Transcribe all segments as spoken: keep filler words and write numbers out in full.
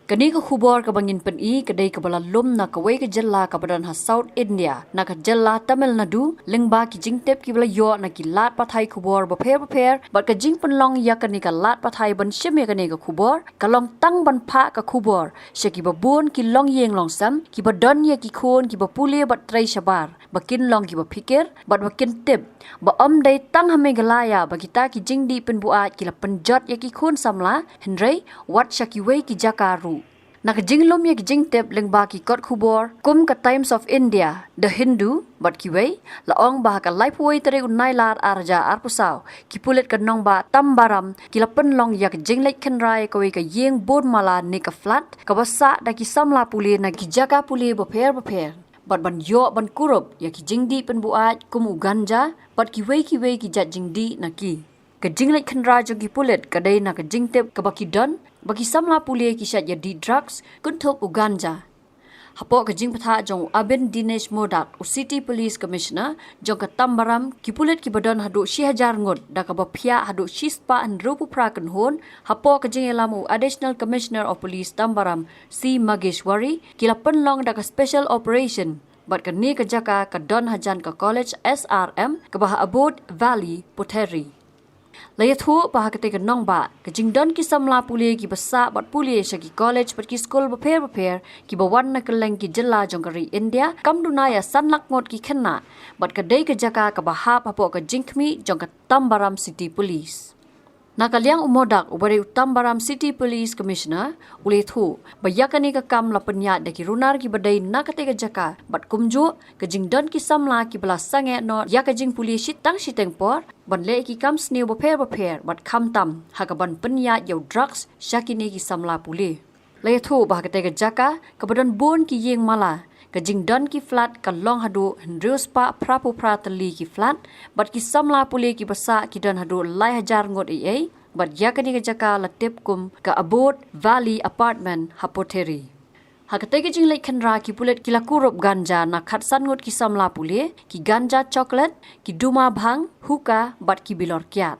Kane ka khubor kaba ngin pyni ka dei kaba la lum na kawei ka jylla kaba don ha South India, na ka jylla Tamil Nadu, lyngba ki jingtip kiba la ïoh na ki lad pathai khubor bapher bapher, bad ka jingpynlong ïa kane ka lad pathai ban shim ïa kane ka khubor ka long tang ban phah ka khubor sha kiba bun ki longïing longsem, kiba don ïa ki khun kiba pule bad trei shabar, ba kin long kiba phikir bad ba kin tip ba ym dei tang ha Meghalaya ba kita ki jingdih pynbuaid ki la pynjot ïa ki khun samla, hynrei wat sha kiwei ki jaka ruh. Na ka jinglum ïa ki jingtip lyngba ki kot khubor kum ka Times of India, The Hindu bad kiwei, la ong ba ha ka laiphew wei tarik u Nailar ar hajar arphew saw, ki pulit ka nongbah Tambaram ki la pynlong ïa ka jingleit khynra ïa kawei ka ïing bun mala ne ka flat kaba sah da ki samla pule na ki jaka pule bapher bapher, bad ban ïoh ban kurup ïa ki jingdih pynbuaid kum u ganja bad kiwei kiwei ki jait jingdih na ki. Ka jingleit khynra jong ki pulit ka dei na ka jingtip kaba ki don ba ki samla pule ki shait ïa dih drugs, kynthup u ganja. Hapoh ka jingpyntha jong u Abin Dinesh Modak, u City Police Commissioner jong ka Tambaram, ki pulit kiba don haduh shi hajar ngut da kaba phiah haduh shispah hynriewphew phra kynhun, hapoh ka jingïalam u Additional Commissioner of Police Tambaram, C Mageshwari, ki la pynlong da ka special operation bad kane ka jaka ka don hajan ka college S R M kaba ha Abode Valley, Potheri. La ïathuh ba ha katei ka nongbah ka jingdon ki samla pule kiba sah bad pule sha ki college bad ki skul bapher bapher kiba wan na kylleng ki jylla jong ka ri India, kam duna ïa san lak ngut ki khynnah, bad ka dei ka jaka kaba hap hapoh ka jingkhmih jong ka Tambaram City Police. Na ka liang u Modak, uba dei u Tambaram City Police Commissioner, u la ïathuh ba ïa kane ka kam la pynïaid da ki runar kiba dei na katei ka jaka, bad kumjuh ka jingdon ki samla kiba la sangeh noh ïa ka jingpule shitang shiteng por ban leh ki kam sniew bapher bapher, bad khamtam ha kaban pynïaid ïa u drugs sha kine ki samla pule. La ïathuh ba ha katei ka jaka kaba don bun ki ïing mala, ka jingdon ki flat ka long haduh hynriewspah phraphew phra tylli ki flat, bad ki samla pule kiba sah ki don haduh lai hajar ngut eiei, bad ïa kane ka jaka la tip kum ka Abode Valley Apartment ha Potheri. Ha katei ka jingleit khynra ki pulit ki la kurup ganja na khatsan ngut ki samla pule, ki ganja chocolate, ki duma bhang, hookah bad ki bilor kiad.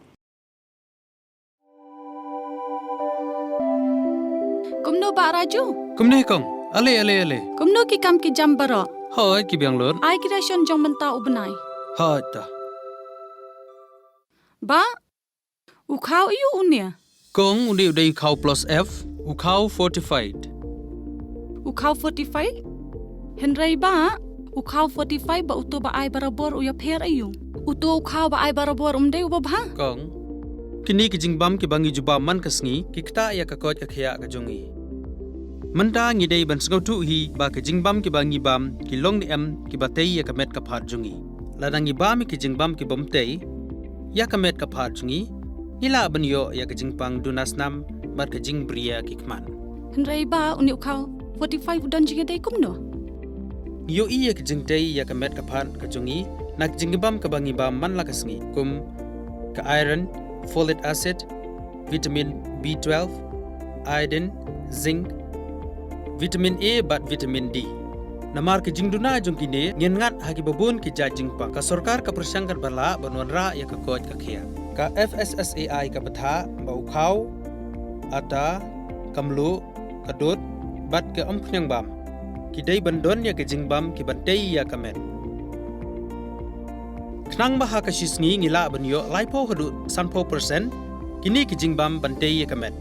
Kumno Bah Raju? Kumne kong, ale ale ale. Kumno ki kam ki jam baroh? Hoi, ki biang lut. Ai ki ration jong mynta u bnai. Hoi ta. Bah, u khaw aiu une? Kong, une u dei u khaw plus F, u khaw fortified. U khaw fortified? Hynrei Bah, u khaw fortified bad uto ba ai barabor u ïapher aiu? Uto u khaw ba ai barabor um dei uba bha? Kong, kine ki jingbam kiba ngi ju bam man ka sngi ki ktah ïa ka koit ka khiah ka jong ngi. Mynta ngi dei ban sngewthuh hi ba ki jingbam kiba ngi bam ki long ne em kiba tei ïa ka met ka phad jong ngi. Lada ngi bam ïa ki jingbam kibym tei ïa ka met ka phad jong ngi, ngi lah ban ïoh ïa ka jingpang duna snam bad ka jingbriew ki khmat. Hynrei Bah, une u khaw fortified u don jingïadei kumno? Ngi ïohi ïa ka jingtei ïa ka met ka phad ka jong ngi na ka jingbam kaba ngi bam man la ka sngi, kum ka iron, folic acid, vitamin B twelve, iodine, zinc, vitamin A bad vitamin D. Namar ka jingduna jong kine, ngin ngat ha kiba bun ki jait jingpang. Ka sorkar ka pyrshang katba lah ban wanrah ïa ka koit ka khiah. Ka F S S A I ka bthah ba u khaw, ata, ka mluh, ka dud bad ka umkhniang bam ki dei ban don ïa ka jingbam kiban tei ïa ka met. Khnang ba ha ka shi sngi ngi lah ban ïoh laiphew haduh sanphew percent kine ki jingbam ban tei ïa ka met.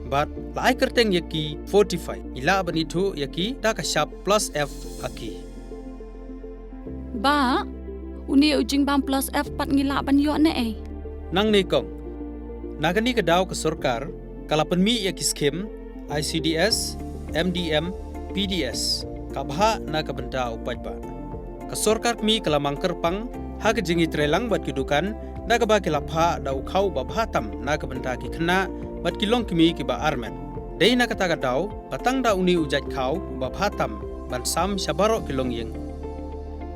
Bad la ai kyrteng ïa ki fortified, ngi lah ban ithuh ïa ki da ka shap plus F ha ki. Bah, une u jingbam plus F pat ngi lah ban ïoh ne ei? Nangne kong, na kane ka daw ka sorkar ka la pynmih ïa ki skhim I C D S, M D M, P D S, ka bhah na ka bynta u paidbah. Ka sorkar kmie ka la mang kyrpang ha ka jingïatreilang bad ki dukan da kaba ki la phah da u khaw ba bha tam na ka bynta ki khynnah bad ki longkmie kiba armet. Dei na kata ka daw ba tang da une u jait khaw uba bha tam ban sam sha baroh ki longïing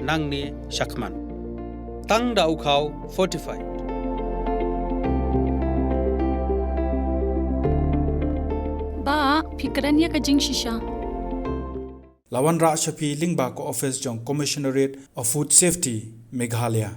nangne shakhmat. Tang da u khaw fortified. Bah, phi kren ïa ka jingshisha. La wanrah sha phi lyngba ka office jong Commissionerate of Food Safety, Meghalaya.